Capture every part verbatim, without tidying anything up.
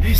Slam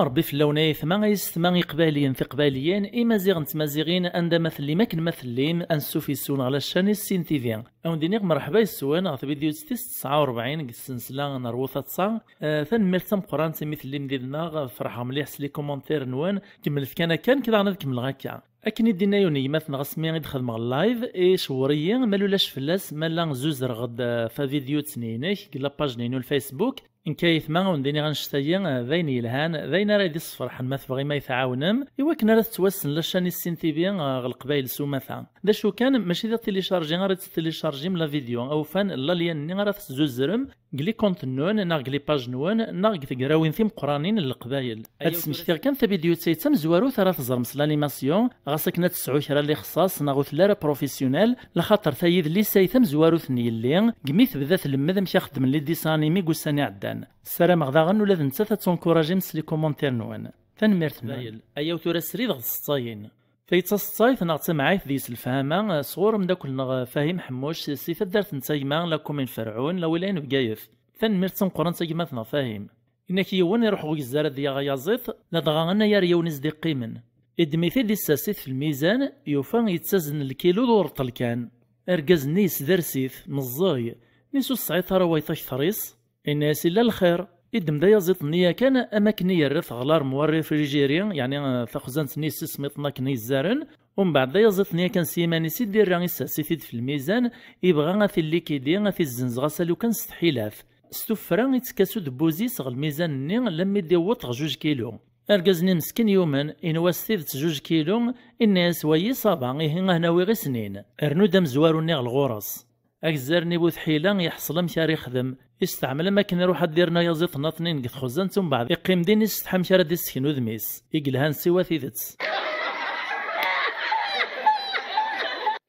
Rebbi fell-awen ay aytma, ay yessetma, iqbayliyen, tiqbayliyin, imaziɣen d tmaziɣin, anda ma tellim, akken ma tellim, ansuf yes-wen ɣer la chaîne Issin T V. Ad wen-d-iniɣ merḥba yes-wen ɣer tvidyut tis tesɛa u rebɛin deg tsensla n Rwu Taḍsa. Eh, tanemmirt tameqqrant imi tellim did-neɣ, ferḥeɣ mliḥ s les commentaires-nwen. Kemmlet kan akka, nekk daɣen ad kemmleɣ akka. Akken i d-inna yiwen n gma-tneɣ asmi i d-xedmeɣ live, icewwer-iyi, ma lulac fell-as, ma la zuzreɣ-d, eh, tavidyut-nni-inek deg la page-nni-inu n Facebook. Nekk ay aytma, ad wen-d-iniɣ annect-agi, eh, d ayen yelhan, d ayen ara yi-d-isferḥen ma tebɣim ay tɛawnem, i wakken ara tettwassen la chaîne Issin T V, eh, ɣer Leqbayel s umata. D acu kan, mačči d atilicharji ara tettilicarjim la vidéo, awfan, la lien-nni ara tezzuzrem, deg les comptes-nwen, neɣ deg les pages-nwen, neɣ deg tegrawin timeqqranin n Leqbayel. Ad d-smektiɣ kan tavidyut-a tamezwarut ara teẓrem s l'animation, ɣas akken ad tesɛu kra n lixṣaṣ neɣ ur telli ara professionnel, laxaṭer tayi d l'essai tamezwarut n yelli, deg mi tebda tlemmed amek ad xeddmen les dessins animés deg ussan iɛeddan. Ssarameɣ daɣen ula d nettat ad tt-encouragim s les commentaires-nwen. Tanemmirt-nwen. Leqbayel. Ayaw tura srid ɣer tseṭṭayin. Tayi d taseṭṭayt neɣ d tamɛayt deg-s lefhama, eh, sɣur umeddakel-nneɣ, eh, Fahim Ḥemmuc, si taddart n Tagma, la commune Ferɛun, la wilaya n Bgayet. Tanemmirt tameqqrant a gma-tneɣ Fahim. Inak yiwen iruḥ ɣer ugezzar ad yaɣ ayaẓiḍ, ladɣa anayer yiwen i s-d-iqqimen. Iddem-it-id, issers-it f lmizan, yufa yettazen lkilu d ureṭṭel kan. Argaz-nni yesders-it, meẓẓey. Nis ur tesɛiḍ ara wayeḍ akter-is? Inna-yas illa lxir. Iddem-d ayaẓiḍ-nni yakan, am akken i yerra-t ɣer l'armoire réfrigérée, yeɛni, eh, taxzant-nni yessismiṭen akken i yezzaren, umbeɛd d ayaẓiḍ-nni yakan s yiman-is i d-irra, issers-it-id f lmizan, ibɣa ad t-illikidi, ad t-izzenz ɣas alukan s tḥilat. S tuffra, ittekka s udebbuz-is ɣer lmizan-nni, lammi d-iwweḍ ɣer juj kilu. Argaz-nni meskin yumen, inwa s tidet juj kilu, inna-yas wayi ça va, ihi ad n-awiɣ i snin. Rnu-d amezwaru-nni ɣer ɣur-s. Agezzar-nni bu tḥila, yeḥṣel amek ara ixdem. Isteɛmel am akken iruḥ ad d-irnu ayaẓiḍ-nniḍen deg txuzant, umbeɛd iqqim din isetḥa amek ara d-isken udem-is. I yelhan siwa tidet.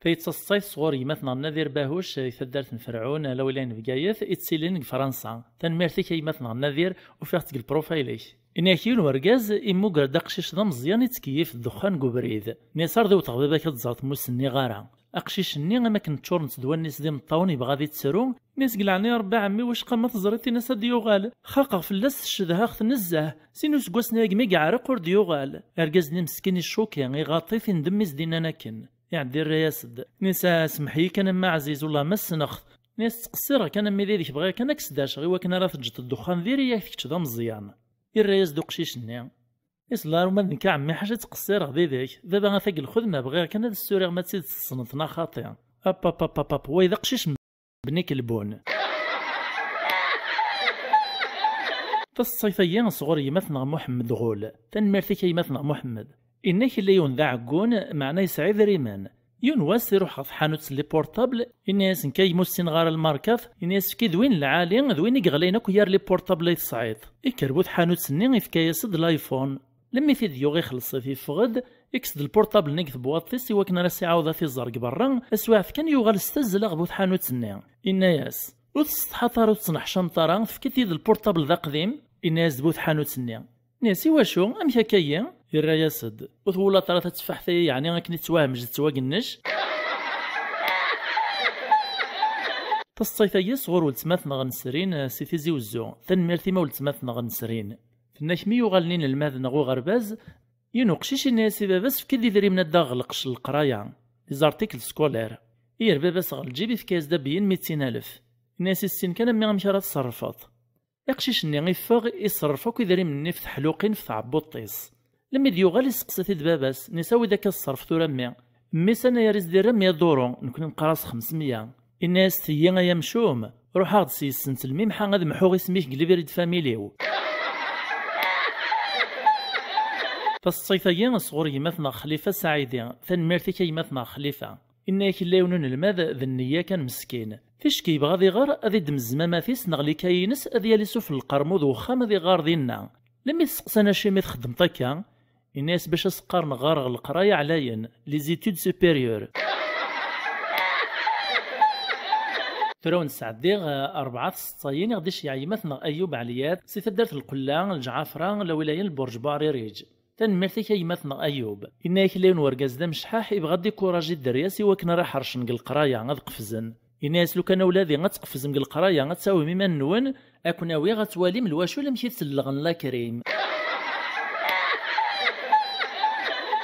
Tayi d taseṭṭayt sɣur gma-tneɣ Nadir Bahuc, i taddart n Ferɛun, la wilaya n Bgayet, ittilin deg Fransa. Tanemmirt-ik a gma-tneɣ Nadir, ufiɣ-tt deg lprofayl-ik. Ini-ak yiwen wergaz immuger-d aqcic d ameẓyan ittkeyyif ddexxan deg ubrid. Nniṣar d wteɣ baba-k ad tẓer tmuss-nniɣ ara. Aqcic-nni am akken ččurent d wallen-is d imeṭṭawen, yebɣa ad ittru. Ini-as deg leɛnaya Rebbi a ɛemmi, wacqa ma teẓriḍ, ini-as ad d-yuɣal. Xaqeɣ fell-as, ccedhaɣ-t nezzeh. Sin useggasen-agi mi yeɛreq ur d-yuɣal. Argaz-nni meskin icuki, iɣaṭ-it, indem mi s-d-innan akken. Iɛeddi irra-yas-d. Ini-as semmeḥ-iyi kan a mmi ɛziz, wellah ma ssneɣ-t. Ini-as ttqessireɣ kan a mmi, d idek bɣiɣ kan ad k-sdaceɣ i wakken ara teǧǧeḍ ddexxan diri-yak kečč d ameẓyan. Irra-yas-d uqcic-nni. Isla arma d nekk a ɛemmi ḥaca ttqessireɣ didek, baba ata deg lxedma, bɣiɣ kan ad ssuriɣ ma d tidet tessneḍ neɣ xaṭi. Apapapapap, way d aqcic n bni kelbun. Taseḍsayt-agi sɣur gma-tneɣ Muḥemmed Ɣul. Tanemmirt-ik a gma-tneɣ Muḥemmed. Inna-k illa yiwen d aɛeggun, meɛna yesɛa idrimen. Yiwen wass iruḥ ɣer tḥanut n les portables, inna-yas nekk a gma ur ssineɣ ara lmarkat, inna-yas efk-id win lɛali, d win i yeɣlayen akk gar les portables ay tesɛiḍ. Ikker bu tḥanut-nni, ifka-yas-d l'iPhone. Lemmi t-id-yuɣ ixelleṣ-it, iffeɣ-d, ikkes-d lpurṭabl-nni deg tebwaḍt-is i wakken ara s-iɛawed ad t-iẓer deg berra, taswiɛt kan yuɣal s tazzla ɣer bu tḥanut-nni. Inna-yas, ur tsetḥaḍ ara, ur tettneḥcameḍ ara, tefkiḍ-iyi-d lpurṭabl d aqdim? Inna-yas-d bu tḥanut-nni. Nni-as, iwacu? Amek akka-yi? Irra-yas-d, ur twulaḍ ara tateffaḥt-agi, yeɛni akken i tettwahmej d tettwagennec? Taseḍsayt-agi sɣur weltma-tneɣ Nesrin, eh, si Tizi Wezzu. Tanemmirt-im a weltma-tneɣ Nesrin. Tenna-k mi yuɣalen inelmaden ɣer uɣerbaz, yiwen uqcic inna-yas i baba-s, efk-id idrimen ad d-aɣeɣ lqecc n leqraya, les articles scolaires. Iyer baba-s ɣer lǧib, ifka-yas-d abeyyen mitin alef. Inna-yas, issin kan a mmi amek ara tṣerrfeḍ. Iqcic-nni iffeɣ, iṣerref akk idrimen-nni f teḥluqin f tɛebbuḍt-is. Lemmi d-yuɣal iseqsa-t-id baba-s, nni-as awi-d akka ṣṣerf tura a mmi. Mmi-s anayer i s-d-irra mya duru, nekni neqqar-as xemsemya. Inna-yas tiyyi ay amcum, ruḥ-aɣ-d s yis-sent lmimḥa ad mḥuɣ isem-ik deg libri d familli-w. Taseḍsayt-agi sɣur gma-tneɣ Xlifa Saɛidi. Tanemmirt-ik a gma-tneɣ Xlifa. Inna-yak illa yiwen unelmad d nneyya kan meskin. Ticki yebɣa ad iɣer, ad iddem zzmamat-is neɣ likayi-ines ad yali sufell lqermud n uxxam ad iɣer dinna. Lemmi t-steqsan acimi txeddmeḍ akka? Inna-yas bac as-qqaren ɣer ɣer leqraya ɛlayen, les études supérieures. Tura wen-sɛeddiɣ, eh, rebɛa tseḍsayin i ɣ-d-iceyyeɛ gma-tneɣ Ayub Ɛliyat si taddart n Lqella, Lǧɛafra, la wilaya n Lburǧ Buɛririǧ. Tanemmirt-ik a gma-tneɣ Ayub. Inna-yak illa yiwen wergaz d amecḥaḥ, ibɣa ad d-ikuraji dderya-s i wakken ara ḥercen deg leqraya, ad qefzen. Yenna-yas: "Lukan a wladi ad tqefzem deg leqraya, ad tawim iman-nwen, ad ken-awiɣ ad twalim lwacul amek i sellɣen lakrim."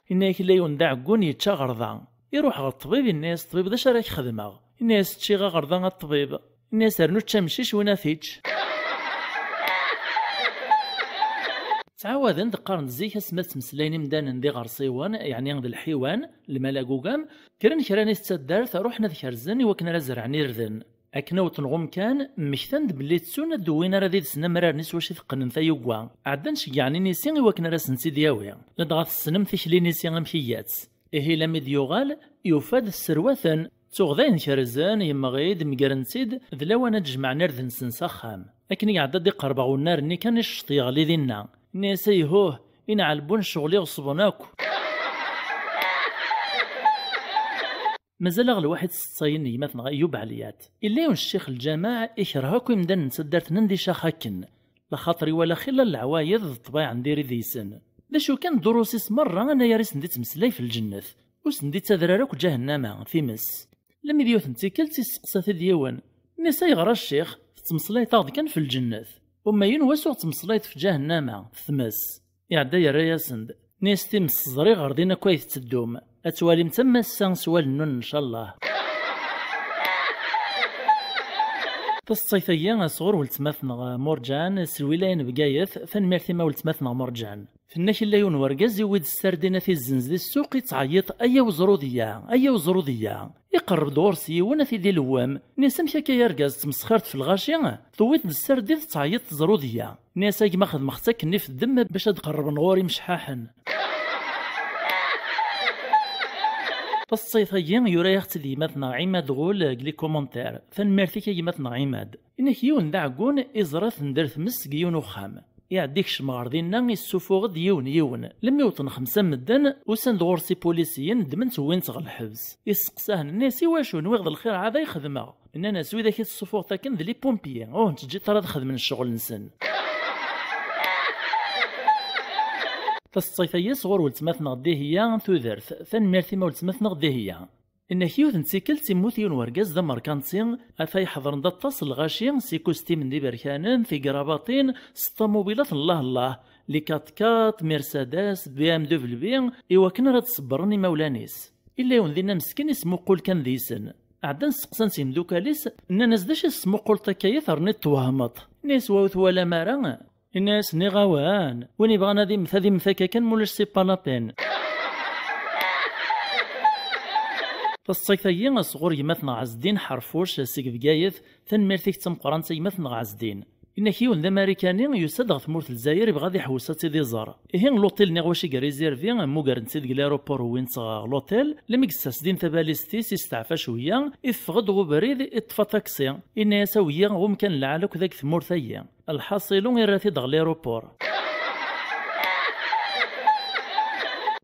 Yenna-yak: "Illa yiwen d aɛeggun yečča aɣerda." Iruḥ ɣer ṭṭbib, yenna-yas ṭṭbib: "D acu ara k-xedmeɣ?" Yenna-yas: "Ččiɣ aɣerda a ṭṭbib." Yenna-yas: "Rnu čč amcic win ad t-ičč." Ttɛawaden-d, qqaren-d zik asmi ad ttmeslayen imdanen d iɣersiwen, yeɛni d lḥiwan, lmal agugam, kkren kra n taddart, ruḥen ad kerzen i wakken ara zerɛen irden. Akken awten ɣ umkan, mmektan-d belli ttun ad d-wwin ara d-idsen amrar-nni s wacu i teqqnen tayugga. Ɛeddan ceggɛen inisi i wakken ara sen-tt-id-yawi. Ladɣa tessnem tikli inisi amek iga-tt. Ihi lami d-yuɣal, yufa-d sserwaten. Tuɣ dayen kerzen, yemɣi-d, megren-tt-id, d lawan ad d-jemɛen irden-nsen s axxam. Akken i iɛedda ad d-iqerreb ɣer unnar-nni kan, icceṭ yeɣli dinna. Nni-as: "Ayhuh, inɛel bun ccɣel iɣeṣben akk." Mazal-aɣ lwaḥid settayen n gma-tneɣ Ayub Ɛeliyat. Illa yiwen ccix lǧameɛ ikreh akk imdanen n taddart-nni d icax akken. Laxaṭer iwala xilla n leɛwayed d ṭṭbayeɛ n diri deg-sen. D acu kan, ddurus-is merra anagar i sen-d-ittmeslay f lǧennet, ur sen-d-ittader ara akk ǧahennama, times. Lami d yiwet n tikkelt isteqsa-t-id yiwen. Nni-as: "Ayɣer a ccix, tettmeslayeḍ-aɣ-d kan f lǧennet? Uma yiwen wass ur tettmeslayeḍ f ǧahennama, f tmes." Iɛedda yerra-yasen-d. Nni-as: "Times ẓriɣ ɣer din akk ay tetteddum. Ad twalimt am ass-a s wallen-nwen, ncallah." Taseḍsayt-agi sɣur weltma-tneɣ Murǧan, s lwilaya n Bgayet, tanemmirt-im a weltma-tneɣ Murǧan. Tenna-k illa yiwen wergaz iwwi-d ssardin ad t-izzenz di ssuq, ittɛeyyiḍ: "Ay awezrudiyya, ay awezrudiyya!" Iqerreb-d ɣur-s yiwen ad t-id-ilewwem. Nni-as: "Amek akka ay argaz, tettmesxireḍ f lɣaci? Tewwiḍ-d ssardin tettɛeyyiḍ tezrudiyya." Nni-as: "A gma, xedmeɣ-tt akken i f ddem bac ad qerrben ɣur-i imecḥaḥen." Taseḍsayt-agi yura-yaɣ-tt-id gma-tneɣ Ɛimad Ɣul deg les commentaires. Tanemmirt-ik a gma-tneɣ Ɛimad. Inek yiwen d aɛeggun iẓra-t nder tmes deg yiwen uxxam. Iɛedda ikcem ɣer dinna, issufuɣ-d yiwen yiwen. Lemmi wṭen xemsa n medden, usan-d ɣur-s ipulisiyen, ddmen-tt, wwin-tt ɣer lḥebs. Isteqsa-hen, nni-as: "Iwacu, nwiɣ d lxir ɛad ay xedmeɣ?" Nnan-as: "Wid-ak i tessufuɣeḍ akken d les pompiers, ur ten-teǧǧiḍ ara ad xedmen ccɣel-nsen." Taseḍsayt-agi sɣur weltma-tneɣ Dihiya Tudert. Tanemmirt-im a weltma-tneɣ Dihiya. Inna-k yiwet n tikkelt immut yiwen wergaz d amerkanti, ata iḥeḍren-d aṭas n lɣaci s ikustimen d iberkanen, tigrabaṭin, s ṭṭamubilat n llah llah, les quatre-quatre, Mercedes, B M W, i wakken ara d-ṣebbren imawlan-is. Illa yiwen dinna meskin ismuqul kan deg-sen. Ɛeddan steqsan-t yimdukal-is, nnan-as: "D acu i tesmuquleḍ akka-yi terniḍ twehmeḍ?" Inna-yas: "Wa ur twalam ara?" Inna-yas: "Nniɣ-awen, win yebɣan ad immet, ad immet akka kan, mulac c'est pas la peine." Taseḍsayt-agi sɣur gma-tneɣ Ɛezdin Ḥerfuc seg Bgayet, tanemmirt-ik d tameqqrant a gma-tneɣ Ɛezdin. Inna-k yiwen d Amarikani yusa-d ɣer tmurt n Lezzayer, ibɣa ad iḥewwes ad tt-id-iẓer. Ihi l'hôtel-nni ɣef wacu i irizirvi, mmugren-t-id deg l'aéroport, wwin-t ɣer l'hôtel, lmi yessers din tabalizt-is, isteɛfa cwiya, iffeɣ-d ɣer ubrid, iṭṭef aṭaksi. Inna-yas: "Awi-yi ɣer umkan n lɛali akk deg tmurt-agi." Lḥaṣilu, irra-t-id ɣer l'aéroport.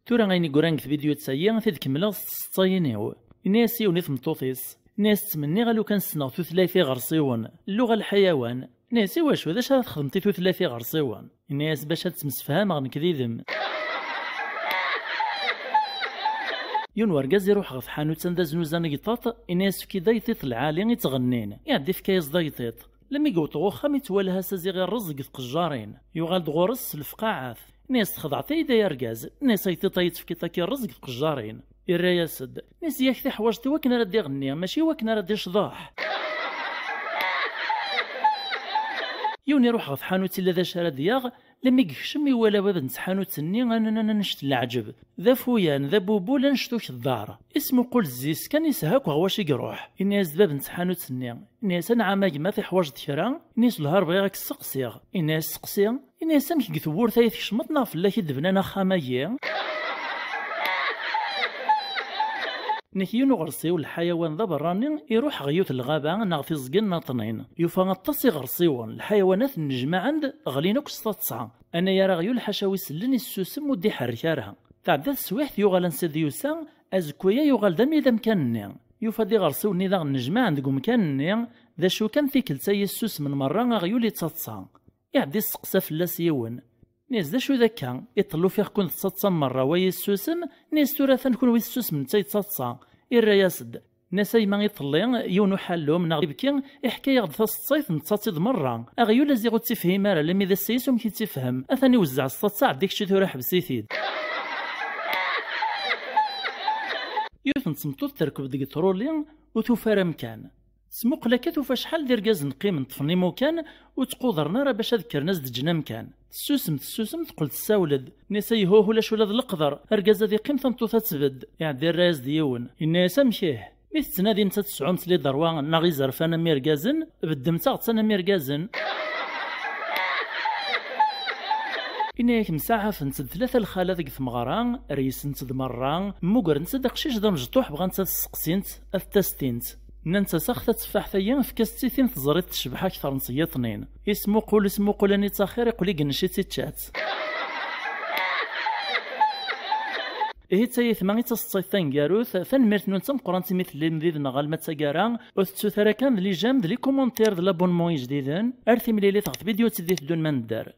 Tura ayen i yuran deg tvidyut-agi, ad t-id-kemmleɣ s tseḍsayin-iw. Inna-yas yiwen i tmeṭṭut-is, inna-yas: "Ttmenniɣ a lukan ssneɣ tutlayt iɣersiwen, lluɣa lḥayawan." Inna-yas: "Iwacu, d acu ara txedmeḍ i tutlayt iɣersiwen?" Inna-yas: "Bac ad ttemsefhameɣ nekk d idem." Yiwen wergaz iruḥ ɣer tḥanut anda znuzan igṭaṭ, inna-yas: "Efk-iyi-d ayṭiṭ lɛali i ttɣennin." Iɛedda ifka-yas-d ayṭiṭ. Lmi yewweḍ ɣer uxxam, ittwalha s aziɣ i rrezg deg tqejjarin. Yuɣal-d ɣur-s s lefqaɛat. Inna-yas: "Txedɛeḍ-iyi-d ay argaz." Inna-yas: "Ayṭiṭ-a yettefkiḍ akka i rrezg deg tqejjarin." Irra-yas-d. Inna-yas: "Yak tiḥwaǧt i wakken ara d-iɣenni, mačči i wakken ara d-icḍeḥ." Yiwen iruḥ ɣer tḥanut illa d acu ara d-yaɣ, lmi yekcem iwala bab n tḥanut-nni anan annect n leɛǧeb. D afuyan, d abubul annect ukeddar. Ismuqul zzi-s kan, ishak ɣer wacu i iruḥ. Inna-yas-d bab n tḥanut-nni. Inna-yas: "Anɛam a gma, teḥwaǧeḍ kra?" Inna-yas: "Lhar bɣiɣ ad k-sseqsiɣ." Inna-yas: "Seqsi." Inna-yas: "Amek deg tewwurt ay tkecmeḍ neɣ fell-ak i d-bnan axxam-agi?" Nek yiwen uɣersiw, lḥayawan d aberrani, iruḥ ɣer yiwet n lɣaba neɣ tiẓgi n Naṭnin. Yufa aṭas iɣersiwen, lḥayawanat nnejmaɛen-d, ɣlin akk s taḍsa. Anagar aɣyul ḥaca wi sellen issusem ur d-iḥerrek ara. Tɛedda teswiɛt yuɣal ansa d-yusa, azekka-ya yuɣal d amid amkan-nni. Yufa-d iɣersiwen-nni daɣen nnejmaɛen deg umkan-nni, d acu kan tikkelt-a yessusmen merra aɣyul yettaḍsa. Iɛedda isteqsa fell-as yiwen. Inna-yas: "D acu d akka? Iṭṭel ufiɣ-ken tettaḍsam merra, wa yessusem." Inna-yas: "Tura atan kunwi tessusmem netta yettaḍsa." Irra-yas-d. Nnas a yemma iḍelli, yiwen uḥallum neɣ ibki iḥka-yaɣ-d taseḍsayt, nettaḍ-tt-id merra. Aɣyul a ziɣ ur tt-ifhim ara, almi d ass-is umek i tt-ifhem. Atan iwezzeɛ s taḍsa, ɛeddi kečč tura ḥbes-it-id. Yiwet n tmeṭṭut terkeb deg truli, ur tufi ara amkan. Tesmuqel akka, tufa acḥal d irgazen qqimen ṭṭfen imukan, ur ttqudren ara bac ad kkren ad s-d-ǧǧen amkan. Tessusem, tessusem, teqqel tessawel-d. Nnas a yhuh, ulac ula d leqder, argaz ad iqqim, tameṭṭut ad tbedd. Iɛeddi irra-yas-d yiwen, yenna-yas: "Amek ih? Mi tettnadimt ad tesɛumt les droits neɣ izerfan am irgazen, beddemt-aɣ-tt-an am irgazen." Ini-ak msaɛafent-d tlata lxalat deg tmeɣra, reysent-d merra, mmugrent-d aqcic d amecṭuḥ, bɣant ad t-sseqsint, ad t-tastint. Nnant-as: "Ax tateffaḥt-agi, efk-as-tt i tin teẓriḍ tecbeḥ akter n teyyiḍnin." Ismuqul, ismuqul, anita axir, iqqel igenec-itt, ičča-tt. Ihi d tayetma i d taseḍsayt taneggarut. Tanemmirt-nwen d tameqqrant imi tellim did-neɣ alma d taggara. Ur tettut ara kan d les j'aime, d les commentaires, d l'abonnement ijdiden. Ar timlilit ɣef tvidyut i d-iteddun ma nedder.